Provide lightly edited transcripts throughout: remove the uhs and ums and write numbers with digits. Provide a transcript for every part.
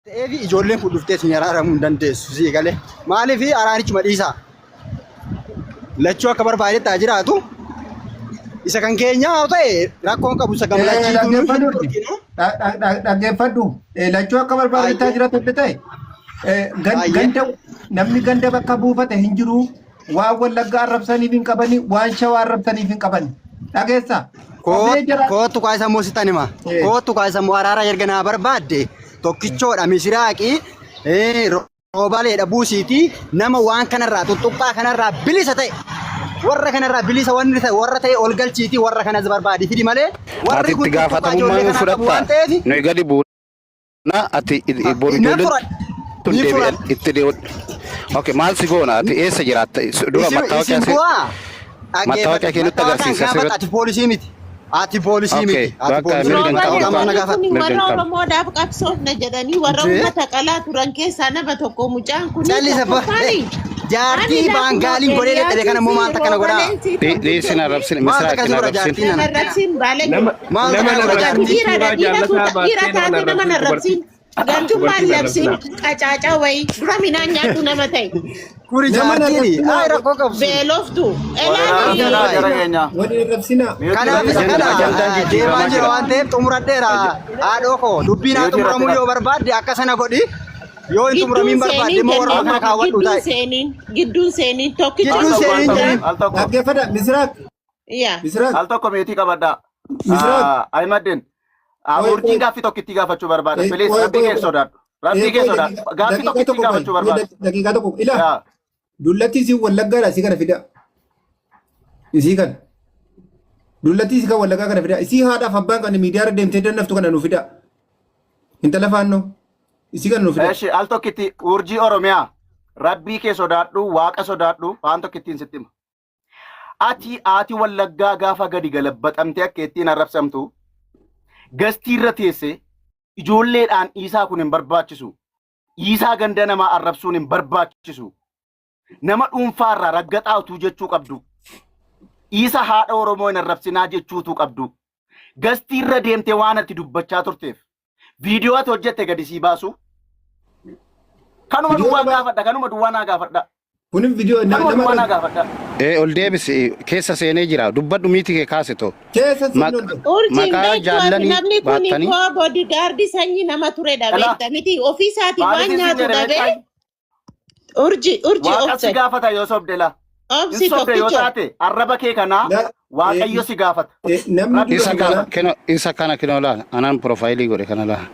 Ta'eef ijoolleen kun dhuftee isin araaramuu hin dandeessu sii galee. Maaliif araarichuma dhiisaa? Lachuu akka barbaadetti haa jiraatu. Isa kan keenyaa yoo ta'e rakkoon qabu isa gamlachiitu nu hin Dhaggeeffadhu. dhorkinu. Dhaggeeffadhu. Lachuu akka barbaadetti haa jiraatu illee ta'e. Ganda namni ganda bakka buufate hin jiru. Waan Wallaggaa arrabsaniif hin qabani, waan Shawaa arrabsaniif hin qabani. Dhageessaa? Qabee jara. Kootu kaa isa immoo sitan hima. Kootu kaa isa immoo araara erga naa barbaadde tokkichoodha misiraaqi roobaleedha buusiiti nama waan kanarraa tuttuqqaa kanarraa bilisa ta'e warra kanarraa bilisa wanni ta'e warra ta'e ol galchiiti warra kanas barbaadi fidi malee Ati warri itti kun tuttuqqaa gaafatamummaa ijoollee hin kanaa qabu waan fudhatta. ta'eef Nuyi gadi buuna ati boru nan ijoolleen fudhadha. tun Ni deebi'an fudhadha. itti deebi'u. Okay, maal si goona? Ati eessa jiraatta? Dura Isin mattaawoqiyaa isin si bu'aa mattaawoqiyaa dhaggeeffadhu. kee nutti Mattaawoqaan agarsiisa gaafadha. asirratti. Ati poolisii miti. Ati poolisii Okay, miti. Ati bakka poolisii mirga miti. hin qabdu Mattaawoqaa kaa. maal na Roobaan gaafadha? kun Mirga hin warra qabdu. Oromoodhaaf qabsoofna jedhanii warra Jee uummata qalaa turan keessaa nama tokko mucaan kun callisa ba. tokkoffaani. Ani Jaartii laa kunoo baangaaliin godhee dadhabe Eeliyaasii kana immoo fi maal takkana godhaa? Roobaleen sii Dhiisi tokkichoo hin fi arrabsin, Maal Misraaq takka hin si godha arrabsin. jaartiin nama nana? arrabsiin baalage. Nama Maal nama takka godha na Ati jaartiin? arrabsin dhiiradha suuraa dhiira jaallataa tuuta dhiira baattee nama taate na nama arrabsin narrabsiin dubartii gandummaan dubartii na labsiin arrabsinaa. qacaacaa wayii dura midhaan nyaadhu nama ta'e. Kuri Nama na jaartiin arrabsinaa. ay rakkoo qabsu. Beeloftu. Wal Wal Elaani arrabsinaa jara arrabsinaa. keenya. Wal arrabsinaa. Miyuutii Kanaaf irratti isa Ajanda kana ajandaan deemaa jijjiiramaa jira jira. waan ta'eef xumuradheera. Haadhoo koo dubbiin haa Miyuutii irratti xumuramuu yoo qabdi. barbaadde akka sana godhi. Yoo hin gidduun xumuramiin barbaadde seeniin immoo warra jenneen kana kaawwadhu gidduun taa'e. seeniin gidduun seeniin Al tokkicha Gidduun tokko al seeniin tokko jedhin. al tokko Dhaggeeffadha. Misraaq. yaa Misraaq. al tokko miyuutii qabadhaa. Misraaq. Ahimaddin Qoy urjiin qoy. gaaffii tokkitti gaafachuu barbaada. Please Qoy rabbii qoy kee qoy. sodaadhu. Rabbii kee Qoy sodaadhu. daqiiqaa Gaaffii daqiiqaa tokkitti tokko qoy. gaafachuu Qoy barbaada. daqiiqaa tokko. Ilaa Yaa. dullattii isii wallaggaadha isii kana fida. Isii kana. Dullattii isii kan wallaggaa kana fida. Isii haadhaaf abbaan kan miidiyaa irra deemtee dannaftu kana nu fida. Intala faannoo. Isii kana nu fida. Eshi al tokkitti urjii Oromiyaa rabbii kee sodaadhu waaqa sodaadhu waan tokkittiin sitti hima. Ati haati wallaggaa gaafa gadi galabbaxamtee akka ittiin arrabsamtu gastii irra teesse ijoolleedhaan dhiisaa kun hin barbaachisu. Dhiisaa ganda namaa arrabsuun hin barbaachisu. Nama dhuunfaarraa raggaxaa utuu jechuu qabdu. Dhiisa haadha Oromoo hin arrabsinaa jechuutu qabdu. Gastii irra deemtee waan ati dubbachaa turteef viidiyoo ati hojjette gadi sii baasu. Kanuma Viidiyoo duwwaan qaba. gaafadha kanuma duwwaa naa gaafadha. Kunin viidiyoo Kanuma nama duwwaa naa gaafadha. Ee ol deebisi keessa seenee jira. Dubbadhu miiti kee kaasito. keessa seenuu ol Urjiin Maqaa beektu ati jaallanii namni kun baattanii. koo bodyguard sanyii nama turedha Dhala beekta miti ofii isaatii waan maaliif isin nyaatu jedhe dhabee beektaa? urji urji Waaqa si obse gaafata yoo sobde la. Hin obsi sobde yoo tokkicho taate arraba kee kanaa La Waaqayyo si gaafata. namni Rabbi dura Isa si kana gaafata. kino isa kana kino laala anaan profaayilii godhe kana laala.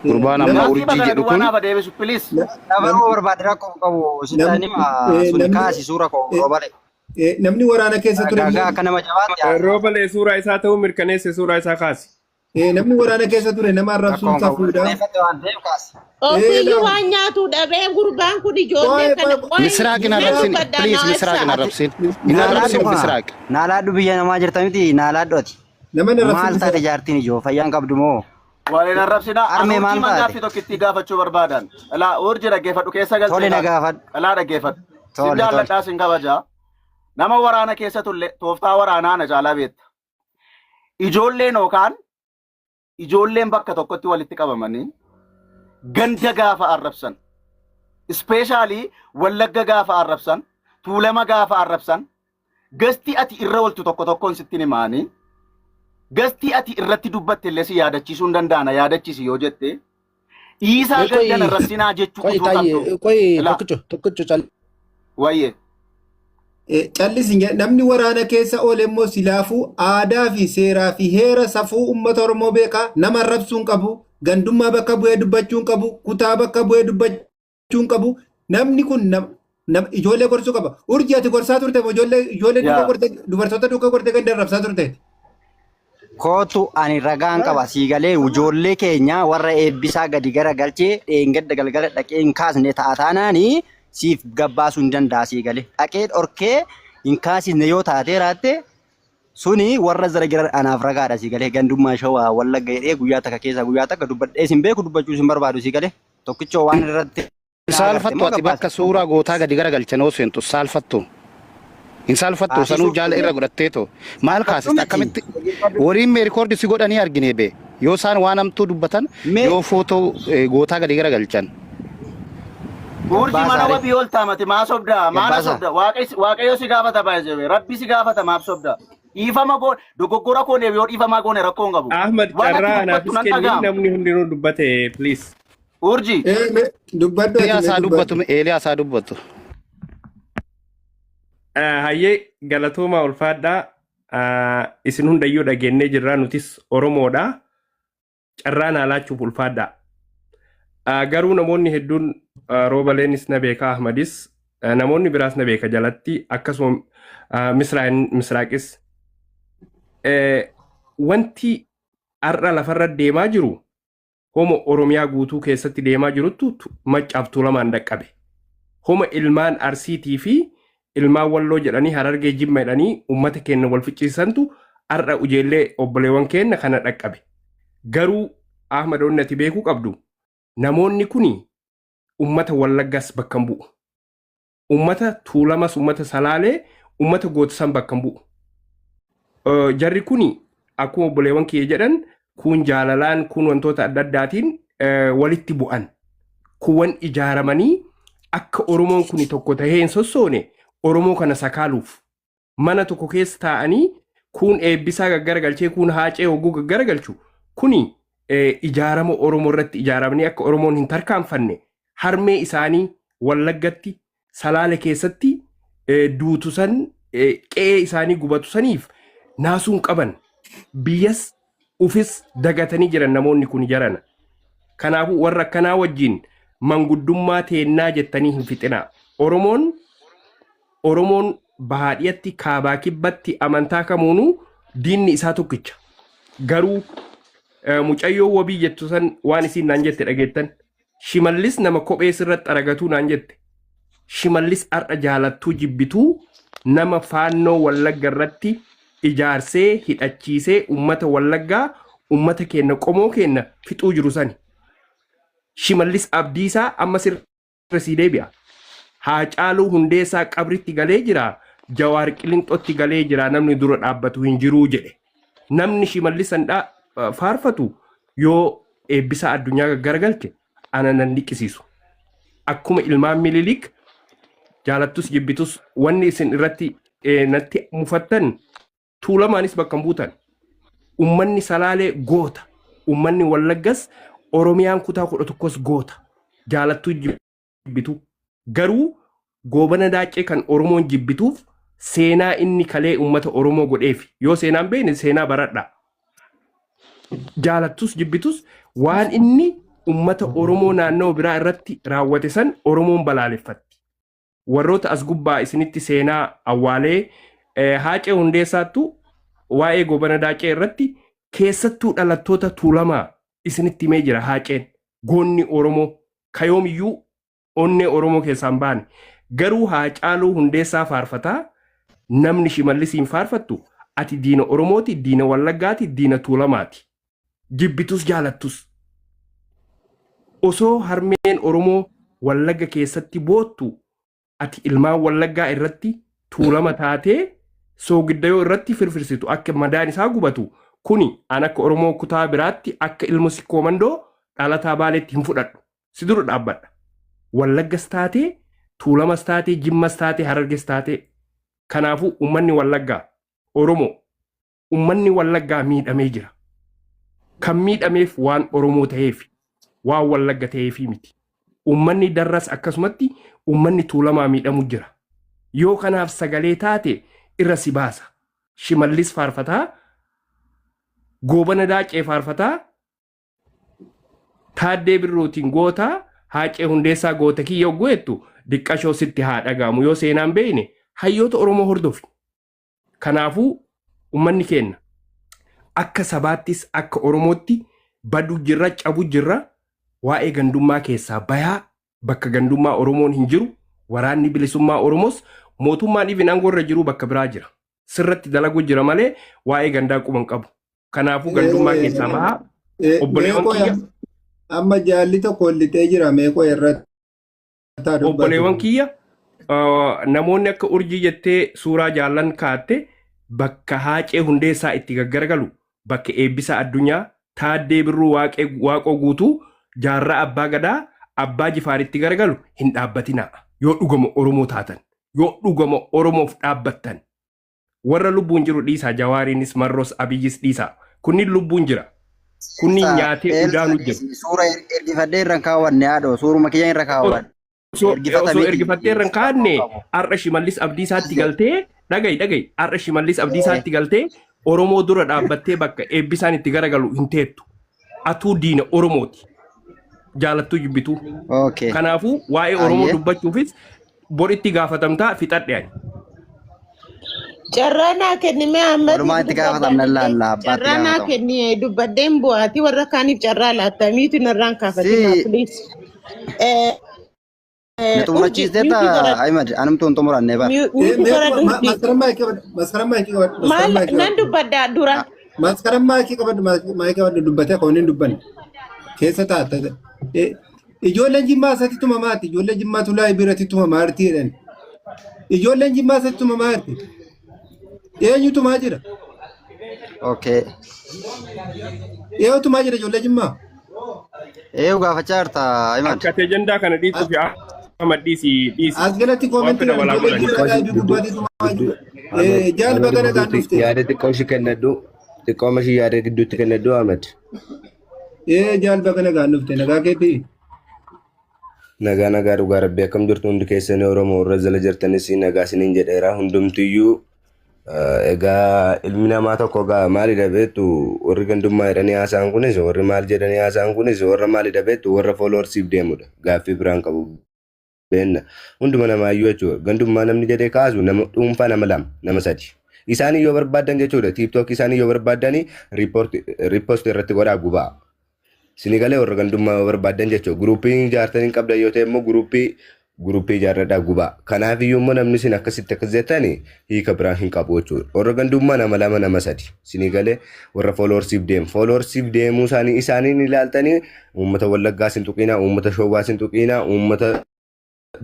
Gurbaan amma namni Gaaffii urjii kana jedhu duwwaa kun naaf deebisu please. Dabaruu namni barbaade rakkoo qabu sitti hima namni sun namni kaasi suura koo roobale. namni waraana keessa ture Gaagaa immoo akka nama jabaatti haasa'aa. Roobalee suuraa isaa ta'uu mirkaneesse suuraa isaa kaasi. Namni waraana keessa ture nama arrabsuun Rakkoon qabu. safuudha. Mirkaneeffadhe waan ta'eef kaasi. Ofiiyyuu Laa waan nyaatu dhabee gurbaan kun ijoollee qoy kana qoy qoy Misraaq hin nan arrabsin dubbadha please naa Misraaq hin ibsa. arrabsin hin Naalaadhu arrabsin kaa. Misraaq. Naalaadhu biyya namaa jirta miti naalaadhu ati. nama hin Maal arrabsin taate jaartiin ijoo fayyaan qabdu moo? Waliin arrabsinaa an Armee urjii maal man taate? gaaffii tokkittii gaafachuu barbaadan. Ilaa urjii dhaggeeffadhu keessa Tole galchee na laata. gaafadhu. Ilaa dhaggeeffadhu. Sin Tole tole. jaalladhaa sin kabajaa. Nama waraana keessa tulle tooftaa waraanaa na caalaa beekta. Ijoolleen yookaan ijoolleen bakka tokkotti walitti qabamanii ganda gaafa arrabsan ispeeshaalii wallagga gaafa arrabsan tuulama gaafa arrabsan gastii ati irra oltu tokko tokkoon sitti himaanii gastii ati irratti dubbatte illee si yaadachiisuu hin danda'ana yaadachiisi yoo jette dhiisaa Qoy gandan arrabsinaa jechuu qoy utuu taayye qabdu qoy ilaa tokkicho tokkicho cal wayyee Callisi namni waraana keessa oole immoo silaafuu aadaa fi seeraa fi heera safuu uummata Oromoo beekaa nama arrabsuu hin qabu gandummaa bakka bu'ee dubbachuu hin qabu kutaa bakka bu'ee dubbachuu hin qabu namni kun ijoollee gorsuu qaba urjii ati gorsaa turte moo ijoollee ijoollee duuka yaa gorte dubartoota duuka gorte ganda arrabsaa turte. Kootu ani ragaan qaba sii galee ijoollee keenya warra eebbisaa gadi gara galchee dheengadda galgala dhaqee hin kaasne ta'a taanaani siif gabbaasuu hin danda'a sii galee dhaqee dhorkee hin kaasisne yoo taatee raatte suni warra zara jiran anaaf ragaadha sii galee gandummaa shawaa wallagga jedhee guyyaa takka keessaa guyyaa takka dubbadhee sin beeku dubbachuu sin barbaadu sii galee tokkichoo waan irratti Hin na agarte saalfattu moo ati bakka gabbaasa suuraa gootaa gadi garagalchan hoo seentu saalfattu. Hin saalfattu sanuu kaasisuu jaala irra godhatteetoo. Maal fattu kaasista miti akkamitti waliin mee rikoordi si godhanii argine bee. Yoo isaan waan hamtuu dubbatan Mee yoo footoo gootaa gadi garagalchan. Urji mana Gabbaasaa wabii ol taamate maa sobdaa? Maana Gabbaasaa. sobda? Waaqayyo si gaafata baay'ee rabbi si gaafata maaf sobda? Dhiifama goone dogoggora kooneef yoo dhiifama goone rakkoo hin qabu. Ahmad Waan ati carraa dubbattu anaafis nan kenni dhaga'ama. namni hundinuu dubbate please. Urji Dubbadhu ati Eeliyaas mee haa dubbadhu. dubbatu. Eeliyaas haa dubbatu. Hayyee galatoomaa ulfaadhaa. Isin hundayyuu dhageennee jirraa nutis Oromoodha. Carraa naa laachuuf ulfaadhaa. Garuu namoonni hedduun Roobaleenis na beeka Ahmadis namoonni biraas na beeka jalatti akkasuma Misraaqis. Wanti har'a lafarra deemaa jiru homa Oromiyaa guutuu keessatti deemaa jiruttu Maccaaf Tuulamaan dhaqqabe. Homa ilmaan Arsiitii fi ilmaan Walloo jedhanii Harargee Jimma jedhanii uummata keenya wal ficcisiisantu har'a ujeellee obboleewwan keenya kana dhaqqabe. Garuu Ahmad wanni ati beekuu qabdu namoonni kuni uummata Wallaggaas bakka hin bu'u. Uummata Tuulamas, uummata Salaalee, uummata Gootisan bakka hin bu'u. Jarri kuni akkuma obboleewwan kiyya jedhan kun jaalalaan kun wantoota adda addaatiin walitti bu'an. Kuwwan ijaaramanii akka Oromoon kuni tokko tahee hin sossoone Oromoo kana sakaaluuf mana tokko keessa taa'anii kuun eebbisaa gaggaragalchee kuun haacee hogguu gaggaragalchu kuni ijaarama Oromoo irratti ijaaramanii akka Oromoon hin tarkaanfanne harmee isaanii Wallaggatti Salaale keessatti duutu san qe'ee isaanii gubatu saniif naasuun qaban biyyas ufis dagatanii jiran namoonni kun jarana. Kanaafuu warra akkanaa wajjin manguddummaa teennaa jettanii hin fixinaa. Oromoon bahaa dhiyatti kaabaa kibbatti amantaa kamuunuu diinni isaa tokkicha. Garuu mucayyoo wabii jettu san waan isiin naan jette dhageettan. Shimallis nama kophee sirratti aragatuu naan jette. Shimallis har'a jaalattuu jibbituu nama faannoo Wallagga irratti ijaarsee hidhachiisee ummata Wallaggaa ummata keenna qomoo keenna fixuu jiru sani. Shimallis Abdiisaa amma sirra sii deebi'a. Haacaaluu Hundeessaa qabritti galee jira. Jawaar Qilinxootti galee jira namni dura dhaabbatu hin jiruu jedhe. Namni Shimallis san faarfatu yoo eebbisaa addunyaa gaggaragalche ana nan liqisiisu. Akkuma ilmaan Mililik jaalattus jibbitus wanni isin irratti natti mufattan Tuulamaanis bakka hin buutan. Ummanni Salaalee goota. Ummanni Wallaggas Oromiyaan kutaa 11s goota. Jaalattuu jibbitu. Garuu Goobana Daaccee kan Oromoon jibbituuf seenaa inni kalee ummata Oromoo godheefi. Yoo seenaan beekne seenaa baradhaa. Jaalattus jibbitus waan inni ummata Oromoo naannoo biraa irratti raawwate san Oromoon balaaleffatti. Warroota as gubbaa isinitti seenaa awwaalee Haacee Hundeessaattu waa'ee Goobana Daacee irratti keessattuu dhalattoota Tuulamaa isinitti himee jira Haaceen goonni Oromoo kayoomiyyuu onnee Oromoo keessaa hin baane garuu Haacaaluu Hundeessaa faarfataa namni Shimallisiin faarfattu ati diina Oromooti diina Wallaggaati diina Tuulamaati jibbitus jaalattus osoo harmeen Oromoo Wallagga keessatti boottu ati ilmaan Wallaggaa irratti Tuulama taatee soogiddayoo irratti firfirsitu akka madaan isaa gubatu kuni an akka Oromoo kutaa biraatti akka ilma Sikkoo Mandoo dhalataa Baaleetti hin fudhadhu. Si dura dhaabbadha. Wallaggas taatee Tuulamas taatee Jimmas taatee Hararges taatee kanaafuu uummanni Wallaggaa Oromoo Ummanni Wallaggaa miidhamee jira. Kan miidhameef waan Oromoo ta'eefi, waan Wallagga ta'eefii miti. Ummanni Darras akkasumatti ummanni Tuulamaa miidhamu jira. Yoo kanaaf sagalee taate irra si baasa. Shimallis faarfataa, Goobana Daacee faarfataa, Taaddee Birruutiin goota, Haacee Hundeessaa goota kiyya yogguu jettu diqqashoo sitti haa dhaga'amu. Yoo seenaan beekne hayyoota Oromoo hordofi. Kanaafuu ummanni keenna akka sabaattis akka Oromootti badu jirra cabu jirra waa'ee gandummaa keessaa bayaa bakka gandummaa Oromoon hin jiru waraanni bilisummaa Oromoos mootummaan even aangoo irra jiru bakka biraa jira. Sirratti dalagu jira malee waa'ee gandaa quba hin qabu. Kanaafuu gandummaa keessaa bahaa obboleewwan Meeqoo kiyya amma jaalli tokko lixee jira meeqoo irratti haa dubbatu. Obboleewwan kiyya namoonni akka urjii jettee suuraa jaallan kaatte bakka Haacee Hundeessaa itti gaggaragalu bakka Eebbisaa Addunyaa Taaddee Birruu Waaqee Waaqoo Guutuu Jaarraa Abbaa Gadaa Abbaa Jifaaritti garagalu hin dhaabbatinaa. Yoo dhugama Oromoo taatan, yoo dhugama Oromoof dhaabbattan. Warra lubbuun jiru dhiisaa Jawaariinis Marroos Abiyyis dhiisaa. Kunniin lubbuun jira. Kunniin Elsa, nyaatee Elsa udaanu jira. dhiisi. Suura ergifadhee irra hin kaawwanne haadhoo. Suuruma kiyya irra kaawwanne. Osoo Ergifata osoo miti. ergifattee irra hin kaa'anne har'a Shimallis Abdiisaatti galtee dhaga'i dhaga'i har'a Shimallis Abdiisaatti galtee Oromoo dura dhaabbattee bakka eebbisaan itti garagalu hin teettu. Atuu diina Oromooti. Jaalattuu jibbituu. Okay. Kanaafuu waa'ee Oromoo Ayyee. dubbachuufis boritti gaafatamtaa fixadhe ani. Carraa naa kenni mee Ahmad Walumaa itti dubbadha gaafatamna illee. laalla abbaatti Carraa naa gaafatama. kenni dubbadheen bu'aati warra kaaniif carraa laattamiitu narraan kaafatinaa Si please. Eh, na Urji xumurachiisteetta mute godhadhu. Ahimad anumtu hin xumuranne bara. Mute godhadhu urji. Maskaran maayikii qabadhu. Maskaran maayikii qabadhu. Maskaran Maal maayikii nan qabadhu. dubbadha dura. Maskaran maayikii qabadhu. Maayikii qabadhu dubbatee akka inni hin dubbanne. Keessa taata. Ijoolleen jimmaa asatti tumamaati. Ijoolleen jimmaa tulaa biratti tumamaarti jedhan. Ijoolleen jimmaa asatti tumamaarti. Eenyu tumaa jira? Okay. Eenyu tumaa jira ijoollee jimmaa? Eeyu gaafachaa jirta Ahimad. Akka ati ajandaa kana dhiistuu fi Ahmad dhiisi dhiisi. As jalatti Waan koomentii fedha walaa ijoollee godhani. jimmaa laayibii gubbaatti tumaa Gidduu jiru. Jaal Ahmed baga nagaan gidduutti dhufte. yaada xiqqoo ishii kennadhu. Xiqqoo ishii yaada gidduutti kennadhu Ahmed. Jaal baga nagaan dhufte nagaa keetii. Nagaa nagaa dhugaa rabbii akkam jirtu hundi keessanii Oromoo irra jala jirtanis nagaa isiniin jedheera hundumtiyyuu egaa ilmi namaa tokko egaa maalidha beektu warri gandummaa jedhanii haasa'an kunis warri maal jedhanii haasa'an kunis warra maalidha beektu warra fooloorsiif deemudha gaaffii biraan qabu beenna hunduma namaayyuu jechuudha gandummaa namni jedhee kaasu nama dhuunfaa nama lama nama sadi isaanii yoo barbaaddan jechuudha tiiktookii isaanii yoo barbaaddanii riippost irratti godhaa gubaa Sinigalee warra gandummaa yoo barbaaddan jechuudha. Guruppii ijaartanii hin qabdan yoo ta'e immoo guruppii ijaarradhaa gubaa. Kanaaf iyyuu immoo namni isin akkasitti akkas jettani hiika biraa hin qabu jechuudha. Warra gandummaa nama lama nama sadi. Sinigalee warra fooloorsiif deemu. Fooloorsiif deemuu isaanii isaaniin ilaaltanii uummata Wallaggaa sin tuqinaa, uummata Showwaa sin tuqinaa, uummata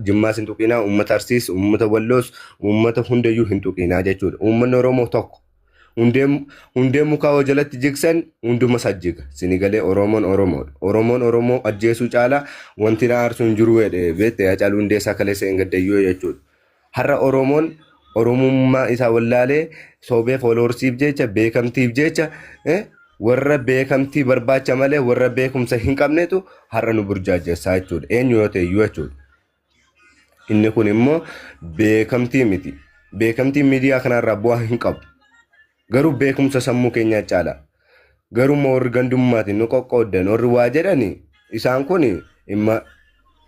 Jimmaas hin tuqinaa, uummata Arsiis, uummata Walloos, uummata hundayyuu hin tuqinaa jechuudha. Uummanni Oromoo tokko. Hundeen hundeen mukaa yoo jalatti jigsan hunduma isaa jiga. Sini galee Oromoon Oromoodha. Oromoon Oromoo ajjeesuu caalaa wanti na aarsu hin jiru jedhe beekte Haacaaluu Hundeessaa kaleessa hin gaddayyuu jechuudha. Har'a Oromoon Oromummaa isaa wallaalee soobee fooloorsiif jecha beekamtiif jecha warra beekamtii barbaacha malee warra beekumsa hin qabnetu har'a nu burjaajessaa jechuudha. Eenyu yoo ta'e iyyuu jechuudha. Inni kun immoo beekamtii miti. Beekamtiin miidiyaa kanarraa bu'aa hin qabu. Garuu beekumsa sammuu keenyaa caala. Garuu immoo warri gandummaatiin nu qoqqooddan warri waa jedhani isaan kun dhimma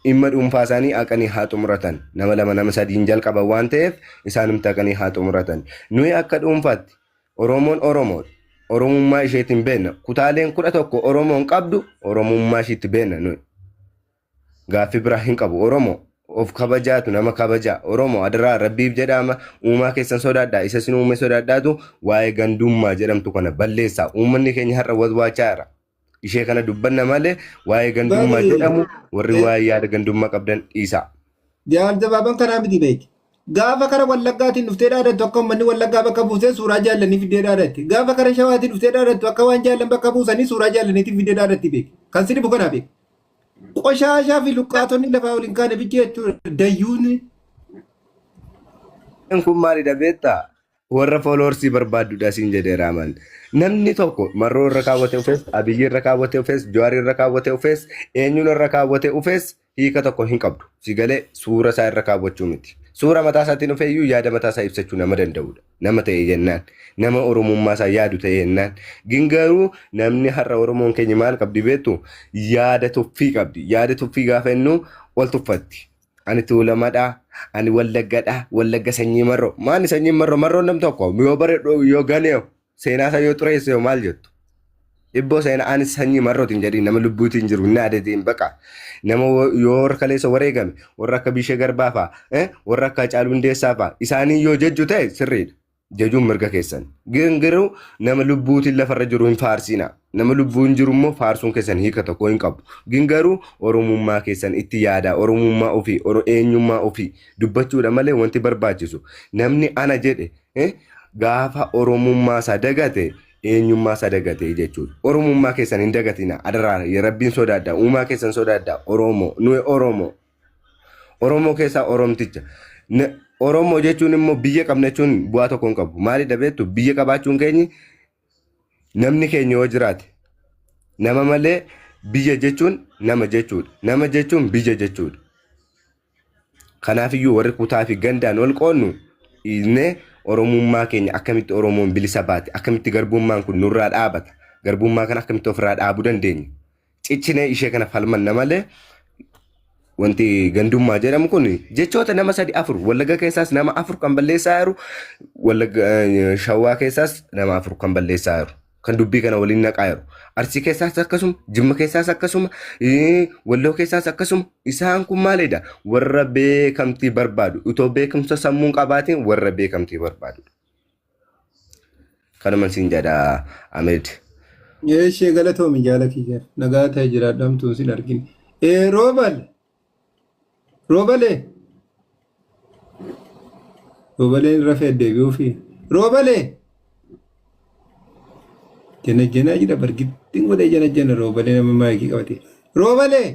dhimma dhuunfaa isaanii haqanii haa xumuratan. Nama lama nama sadiin jalqaban waan ta'eef isaanumti haqanii haa xumuratan. Nuyi akka dhuunfaatti Oromoon Oromoodha. Oromummaa isheetiin beekna. Kutaaleen 11 Oromoon qabdu Oromummaa ishiitti beekna nuyi. Gaaffii biraa hin qabu. Oromoo of kabajaatu nama kabajaa. Oromoo adaraa rabbiif jedhaama uumaa keessan sodaadhaa isa isin uume sodaadhaatu waa'ee gandummaa jedhamtu kana balleessaa. Uummanni keenya har'a watwaachaa jira. Ishee kana dubbanna malee waa'ee gandummaa Bari jedhamu warri waa'ee yaada gandummaa qabdan dhiisaa. Jaal jabaaban kanaa miti beeki. Gaafa kara Wallaggaatiin dhuftee dhaadattu akka uummanni Wallaggaa bakka buusee suuraa jaallanii fiddee dhaadatti. Gaafa kara Shawaatiin dhuftee dhaadattu akka waan jaallan bakka buusanii suuraa jaallaniitiin fiddee dhaadatti beeki. Kan si dhibu kanaa beeki. Qoshaashaa fi luqqaatonni lafaa ol hin kaane bichee jechuudha. Dayyuun Kun maalidha beektaa? Warra fooloorsii barbaaddudha siin jedhee raaman. Namni tokko marroo irra kaawwate ufes, abiyyi irra kaawwate ufes, jawaar irra kaawwate ufes, eenyuun irra kaawwate ufes hiika tokko hin qabdu. Si galee suura isaa irra kaawwachuu miti. Suura mataa isaatiin dhufee iyyuu yaada mataa isaa ibsachuu nama danda'udha. Nama ta'e jennaan. Nama Oromummaa isaa yaadu ta'e jennaan. Gin garuu namni har'a Oromoon keenya maal qabdi beektu? Yaada tuffii qabdi. Yaada tuffii gaafa jennu wal tuffatti. Ani Tuulamadha, ani Wallaggadha, Wallagga sanyii marroo. Maali sanyiin marroo? Marroon nam tokko yoo bare yoo ganee seenaa isaa yoo xureesse yoo maal jettu? Ibboo seenaa ani sanyii marrootiin jedhiin nama lubbuutiin jiru hin yaadatiin baqa. Nama yoo warra kaleessa wareegame warra akka Bishee Garbaa fa'a warra akka Hacaaluu Hundeessaa fa'a isaanii yoo jejju ta'e sirriidha. Jajuun mirga keessan. Gin garuu nama lubbuutiin lafarra jiru hin faarsiina. Nama lubbuun jiru immoo faarsuun keessan hiika tokko hin qabu. Gin garuu Oromummaa keessan itti yaadaa. Oromummaa ofii, eenyummaa ofii dubbachuudha malee wanti barbaachisu. Namni ana jedhe gaafa Oromummaa isaa dagate Eenyummaa isaa dagatee jechuudha. Oromummaa keessan hin dagatina. Adaraa Rabbiin sodaadhaa. Uumaa keessan sodaadhaa. Oromoo. Nuyi Oromoo. Oromoo keessaa Oromticha. Oromoo jechuun immoo biyya qabna jechuun bu'aa tokko hin qabu. Maalidha beektu? Biyya qabaachuun keenyi namni keenya yoo jiraate nama malee biyya jechuun nama jechuudha. Nama jechuun biyya jechuudha. Kanaafiyyuu warri kutaa fi gandaan wal qoodnu dhiisnee Oromummaa keenya akkamitti Oromoon bilisa baate akkamitti garbummaan kun nurraa dhaabata garbummaa kana akkamitti ofirraa dhaabuu dandeenya cichinee ishee kana falmanna malee wanti gandummaa jedhamu kun jechoota nama sadi afur Wallagga keessaas nama afur kan balleessaa jiru Wallagga Shawaa keessaas nama afur kan balleessaa jiru kan dubbii kana waliin naqaa jiru Arsii keessaas akkasuma Jimma keessaas akkasuma Walloo keessaas akkasuma isaan kun maalidha warra beekamtii barbaadu utoo beekumsa sammuun qabaatiin warra beekamtii barbaadu kanuman siin jedha Ahmed. Eeshee galatoomi jaala kiyya. Nagaa ta'e jiraadhu hamtuun sin argin. Ee roobal. Roobalee. Roobaleen rafee deebi'uufi. Roobalee. Jana janaa jira bargittiin godhee jana jana roobalee nama maayikii qabate. Roobalee.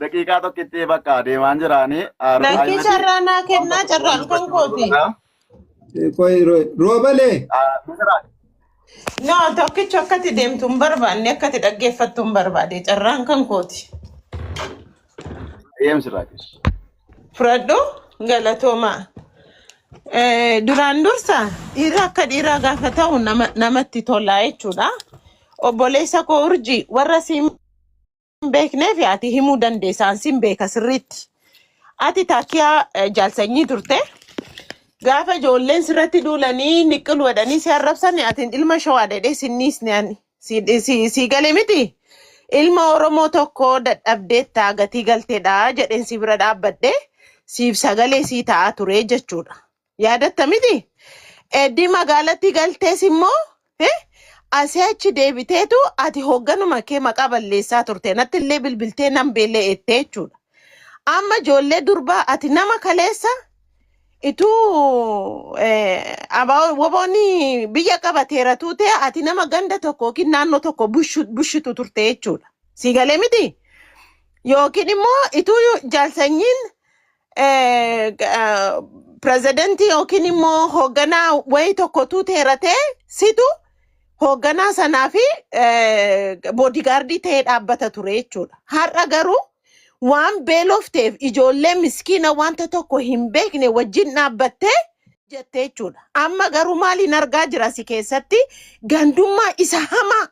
Daqiiqaa tokkitti bakka deemaan jiraanii. Lakkii carraa naa kennaa carraan kan kooti. Qoy roobalee. No, tokkicho akkati deemtu hin barbaanne akkati dhaggeeffattu hin barbaade carraan kan kooti. Deemsi raakis. Fudhadhu galatoomaa. Duraan dursa dhiirri akka dhiiraa gaafa ta'u namatti tola jechuudha. Obboleessa koo urjii warra siin beekneef ati himuu dandeessa an siin beeka sirriitti. Ati taakkiyaa jaalsanyii turte. Gaafa ijoolleen sirratti duulanii niqqil godhanii si arrabsan ati ilma shawaa jedhee sinniisne ani. Si galee miti. Ilma Oromoo tokko dadhabdeetta gatii galteedha jedheen si bira dhaabbadhe siif sagalee sii ta'aa ture jechuudha. Yaadatta miti? Eddii magaalatti galtees immoo asii achi deebiteetu ati hoogganuma kee maqaa balleessaa turte natti illee bilbiltee nan beellee eettee jechuudha. Amma ijoollee durbaa ati nama kaleessa ituu woboonni biyya qabateera tuute ati nama ganda tokko yookiin naannoo tokko bushitu turte jechuudha. Si galee miti? Yookiin immoo ituu jaalsanyiin pirezidantii yookiin immoo hoogganaa wayii tokko tuuteera ta'e situ hoogganaa sanaa fi boodigaardii ta'ee dhaabbata ture jechuudha. Har'a garuu waan beelofteef ijoollee miskiina wanta tokko hin beekne wajjin dhaabbattee jette jechuudha. Amma garuu maaliin argaa jira si keessatti gandummaa isa hamaa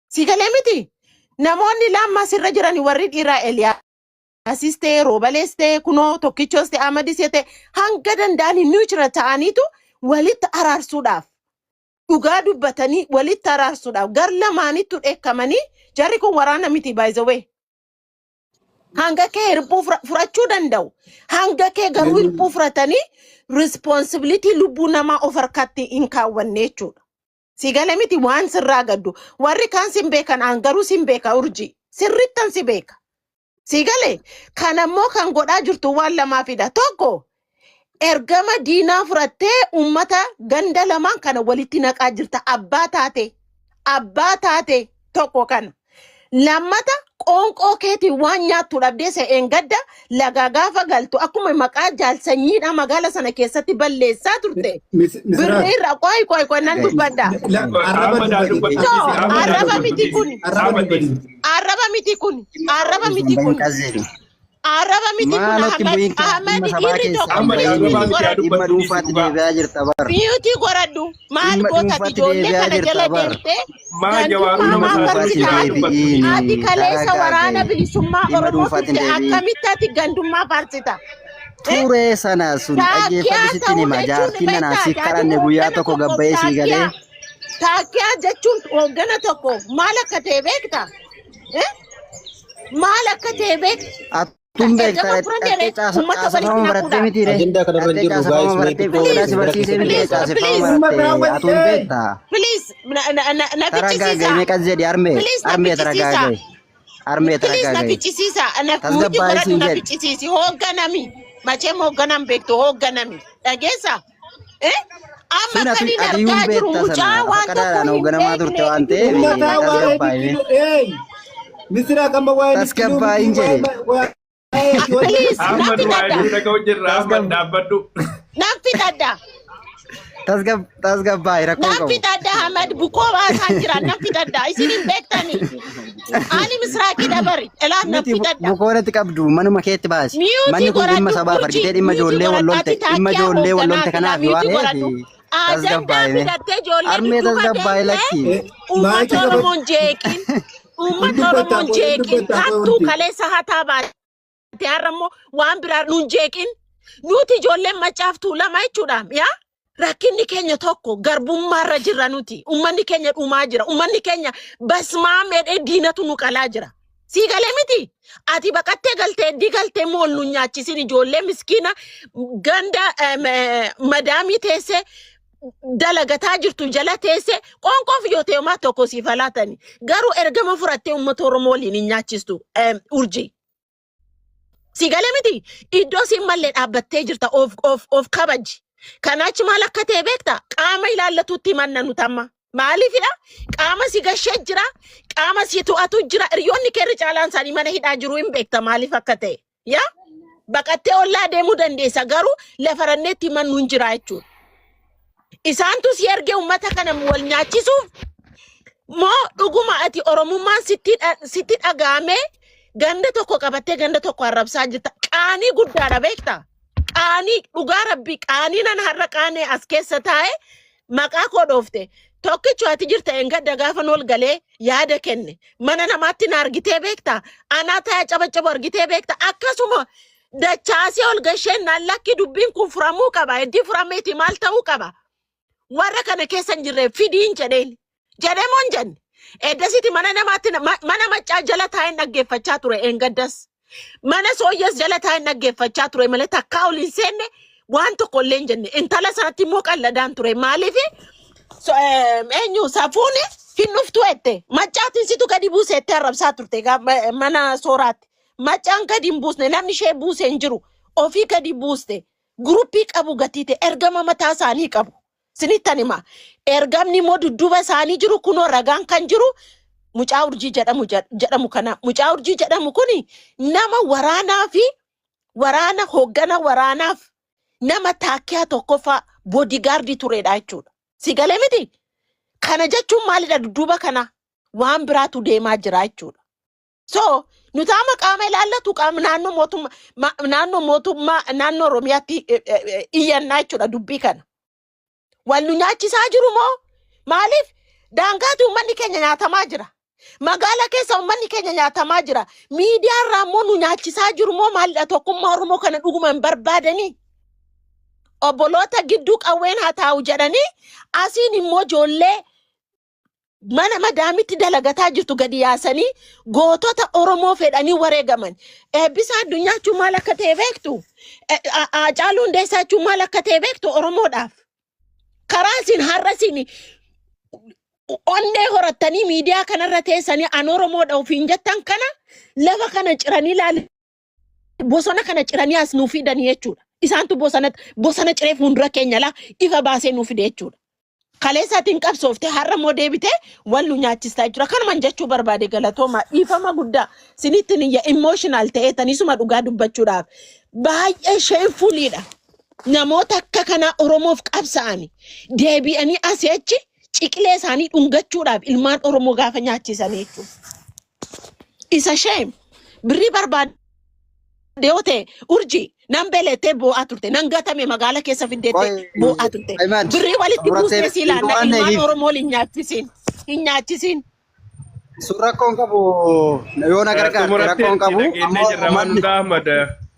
si galee miti. Namoonni lamma asirra jiran warri dhiiraa Eliyaasis ta'e Roobalees ta'e kunoo Tokkichoos ta'e Amadis ta'e hanga danda'an neutral ta'aniitu walitti araarsuudhaaf dhugaa dubbatanii walitti araarsuudhaaf gar lamaanittu dheekkamanii jarri kun waraana miti by the way. Hanga kee hirbuu furachuu danda'u. Hanga kee garuu hirbuu fudhatanii responsibility lubbuu namaa of harkatti hin kaawwanne jechuudha. Si gale miti waan sirraa gaddu. Warri kaan sin beekan an garuu sin beeka urjii. Sirrittan si beeka. Si gale kanammoo kan godhaa jirtu waan lamaafidha. Tokko ergama diinaa fudhattee uummata ganda lamaan kana walitti naqaa jirta. Abbaa taate. Abbaa taate tokko kana. Lammata qoonqoo keetiin waan nyaattu dhabdee se'een gadda lagaa gaafa galtu akkuma maqaa jaalsanyiidha magaala sana keessatti balleessaa turte. Misiraat. Birrii irraa qoy qoy qoy nan dubbadha. Arraba dubbate. No, arraba miti kun. Arraba dubbate. Arraba miti kun. Arraba miti kun. Arraba miti kun Maalootti Ahmad bu'iin kan Ahmad dhimma sabaa dhiirri keessaa tokko hin miyuutii bahin godhadhu. dhimma dhuunfaatti deebi'aa jirta bar. Miyuutii godhadhu. Maal Dhimma goota ati dhuunfaatti ijoollee deebi'aa kana jirta jala bar. deemtee Maa jawaaruu gandummaa Dhimma nama maa dhuunfaatti saaxilee farsitaa? deebi'iin Ati kaleessa waraana taragaaga'i. bilisummaa Dhimma Oromoo dhuunfaatti turte deebi'iin. akkamitti ati gandummaa faarsita? Turee sana sun Taakkiyaa dhaggeeffadhu sitti ta'uu hima. jechuun Jaartiin nanaan beektaa? si Ati kadhanne guyyaa hooggana tokko tokko gabbayee sii galee. taakkiyaa taakkiyaa jechuun hooggana tokko maal akka ta'e beektaa? Maal akka ta'e beektaa? Attuun beekta Ergama fudhatee dhattee uummata walitti caaseffama barattee naquudhaaf. miti ree. Ajandaa kanarra hin Dhattee jirru caaseffama guys mee barattee xiqqoo qodaa si isin bira barsiisee miti keessatti ree Please, caaseffama please, barattee atuun beekta. please, na Taragaaga'i fichisiisaa. meeqa jedhi harmee Please, na harmee fichisiisaa. taragaaga'i harmee Please, na taragaaga'i. fichisiisaa. Na murtii Tasgabbaa'ii godhadhu siin na jedhi. fichisiisi. Hoogganami. Macheem hoogganan beektu hoogganami. Dhageessaa? Eh? Amma Sun kan ati inni ati hin argaa jiru beekta sana mucaa waan tokko faqadaadhaan hin hoogganamaa turte beekne waan ta'eef Uummataa waa'ee tasgabbaa'ime. biqiluu eey misira qamba waa'ee biqiluu Tasgabbaa'iin miti jedhe. waa'ee waa'ee Please, nan Ahmad waa fixadha. hedduu dhaga'u jirra. Ahmad Tasgab dhaabbadhu. Nan fixadha. Tasgabbaa'i rakkoon Nan qabu. fixadha Ahmad bukoo baasaa jira. Nan fixadha. Isin hin beektani. Ani misraaqii dabari. Elaa nan Miti fixadha. bukoonatti qabdu manuma keetti baasi. Miyuutii Manni kun dhimma godhadhu sabaaf urjii. argitee dhimma Miyuutii ijoollee wal lolte godhadhaati dhimma taakkiyaa ijoollee wal hoogganaa lolte filaa kanaaf waan miyuutii ta'eef godhadhu. Ajandaa tasgabbaa'ime. fidattee ijoollee Harmee dudduuba tasgabbaa'i deemtee lakki. uummata Maayikii qabadhu. Oromoon jeeqin. Hin Uummata dubbattaa Oromoon qoy hin jeeqin. dubbattaa qoy Hattuu urjii. kaleessa hataa baate har'a immoo waan biraa nuun jeeqin. Nuti ijoolleen maccaaftuu lama jechuudha. Yaa rakkinni keenya tokko garbummaarra jirra nuti. Uummanni keenya dhumaa jira. Uummanni keenya basmaa meedhee diinatu nu qalaa jira. Sii galee miti. Ati baqattee galtee heddii galtee immoo ol nu nyaachisin ijoollee miskiina ganda madaamii teessee dalagataa jirtu jala teessee qoonqoof yoo ta'e homaa tokko siif laatani. Garuu ergama furattee uummata Oromoo waliin hin nyaachistu urjii. Si galee miti iddoo siin mallee dhaabbattee jirta of of of kabaji. Kanaachi maal akka ta'e beekta qaama ilaallatutti himanna nuti amma. Maaliifidha? Qaama si gashee jira, qaama si to'atu jira. Hiriyoonni keerri caalaan isaanii mana hidhaa jiru hin beekta maaliif akka ta'e. Yaa baqattee ollaa deemuu dandeessa garuu lafa ranneetti himannu hin jira jechuudha. Isaantu si ergee uummata kana wal nyaachisuuf moo dhuguma ati oromummaan sitti dhaga'amee ganda tokko qabattee ganda tokko arrabsaa jirta. Qaanii guddaadha beekta. Qaanii dhugaa rabbii qaanii nan har'a qaanee as keessa taa'e maqaa koo dhoofte. Tokkicho ati jirta engadda gaafa ol galee yaada kenne. Mana namaatti na argitee beekta. Anaa taa'ee cabacabu argitee beekta. Akkasuma dachaasee ol gasheen naan lakki dubbiin kun furamuu qaba. Heddii furameeti maal ta'uu qaba. Warra kana keessa hin jirre fidiin jedheen. Jedhee moo hin jenne? Eddasitti mana namaatti mana maccaa jala taa'een dhaggeeffachaa ture engaddas. Mana sooyyas jala taa'een dhaggeeffachaa ture malee takkaa ol hin seenne waan tokko illee hin jenne. Intala sanatti immoo qalladaan ture. Maaliif eenyu safuun hin dhuftu jette. Maccaatiin situ gadi buuse jettee arrabsaa turte mana sooraatti. Maccaan gadi hin buusne namni ishee buuse hin jiru. Ofii gadi buuste. Guruppii qabu gatii ta'e ergama mataa isaanii qabu. Sinittan hima. Ergamni immoo dudduuba isaanii jiru kunoo ragaan kan jiru mucaa urjii jedhamu kana. Mucaa urjii jedhamu kuni nama waraanaa fi waraana hooggana waraanaaf nama taakkiyaa tokkoffaa boodigaardii turedha jechuudha. Si galee miti? Kana jechuun maalidha dudduuba kana? Waan biraatu deemaa jira jechuudha. So nuti amma qaama ilaallatu qaama naannoo mootummaa naannoo mootummaa naannoo Oromiyaatti iyyannaa jechuudha dubbii kana. Wal nu nyaachisaa jiru moo? Maaliif daangaati uummanni keenya nyaatamaa jira. Magaala keessa uummanni keenya nyaatamaa jira. Miidiyaa irraa immoo nu nyaachisaa jiru moo maalidha tokkummaa Oromoo kana dhuguma hin barbaadanii? Obboloota gidduu qawween haa taa'u jedhanii asiin immoo ijoollee mana madaamitti dalagataa jirtu gadi yaasanii gootota Oromoo fedhanii wareegaman. Eebbisaa addunyaa jechuun maal akka ta'e beektu? Haacaaluu Hundeessaa jechuun maal akka ta'e beektu Oromoodhaaf? Karaa isin har'a isin onnee horattanii miidiyaa kanarra teessanii an Oromoodha ofiin jettan kana lafa kana ciranii ilaali bosona kana ciranii as nuu fidanii jechuudha. Isaantu bosona ciree fuuldura keenya laa ifa baasee nuu fide jechuudha. Kaleessaatiin qabsoofte har'a immoo deebitee wal nu nyaachistaa jechuudha. Kanuman jechuu barbaade galatooma dhiifama guddaa sinittiin iyya emotional ta'ee tanisuma dhugaa dubbachuudhaaf baay'ee shamefulidha. Namoota akka kanaa Oromoof qabsa'ani deebi'anii asii achi ciqilee isaanii dhungachuudhaaf ilmaan Oromoo gaafa nyaachisanii jechuudha. Isa shame birrii barbaade yoo ta'e urjii nan beelettee boo'aa turte nan gatame magaala keessa fiddeettee Qoy boo'aa turte Ahmad birrii walitti xumurattee buustee si ilaalla waan ilmaan ta'eef Oromoo hin nyaachisin hin nyaachisin. Sun rakkoon qabu yoo na gargaarte rakkoon Xumuratteetti qabu dhageennee ammoo jirra waan manni hundaa Ahmad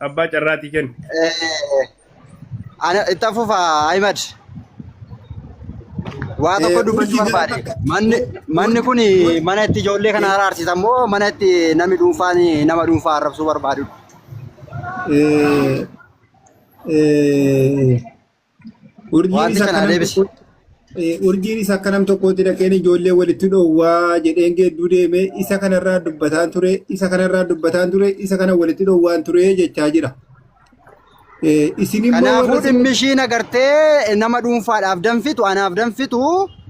abbaa carraatii kenni. Ana itti fufa Ahmad. Waa tokko dubbachuu Urjii gara barbaade. bakka Manni kun mana itti ijoollee kana araarsisan moo mana itti namni dhuunfaan nama dhuunfaa arrabsuu barbaadudha? Urjiin Wanti isa kana akka nam deebisi. tokko urjiin isa akka nam tokkootti dhaqeen ijoollee walitti dhoowwaa jedheen geedduu deeme isa kanarraa dubbataan ture isa kanarraa dubbataan ture isa kana walitti dhoowwaan ture jechaa jira. Isin immoo Kanaafuu warra dhimmi ishiin agartee nama dhuunfaadhaaf danfitu anaaf danfitu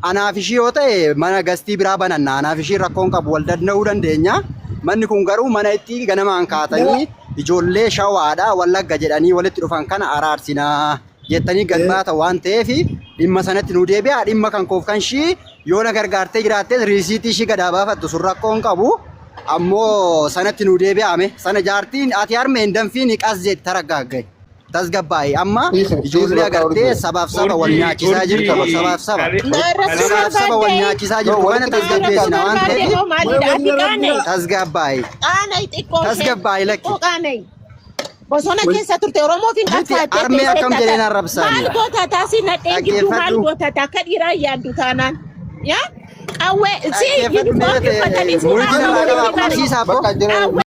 anaaf ishii yoo ta'e mana gastii biraa bananna anaaf ishii rakkoon qabu wal danda'uu dandeenya. Manni kun garuu mana itti ganamaan kaatanii ijoollee shawaadha wallagga jedhanii walitti dhufan kana araarsinaa jettanii gad baata waan ta'eef dhimma sanatti nu deebi'a. Dhimma kan koof kan ishii yoo na gargaartee jiraattes riisiitii ishii gadaa baafattu sun rakkoo hin qabu. Ammoo sanatti nu deebi'ame sana jaartiin ati harmee hin danfiin qas jetti taraggaagga'i. Tasgabbaa'e amma Dhiisi dhiisi ijoollee bakka agartee urjii. sabaaf saba wal Urjii nyaachisaa jirtu urjii sabaaf saba kale Na arrabsuu sabaaf saba wal barbaadde. nyaachisaa No jirtu kana walitti Na dhiisi arrabsuu tasgabbeessina waan barbaadde ta'eef moo maalidha? Ati qaana'e. tasgabbaa'e Qaana'e xiqqoo ishee. tasgabbaa'e lakki. Xiqqoo qaana'e. Bosona keessa turte Oromoof hin Miti qabsaa'attee harmee akkam teessee jedheen taata. arrabsaani. Maal goota taasii nadheen gidduu maal Dhaggeeffadhu. goota akka dhiiraa yaaddu taanaan. Yaa qawwee si Dhaggeeffadhu yuunifoormii mee uffatanii suuraa murtii nama narraa walitti qabaa bari. qabsiisaa abboo. Bakka jira. Qawwee.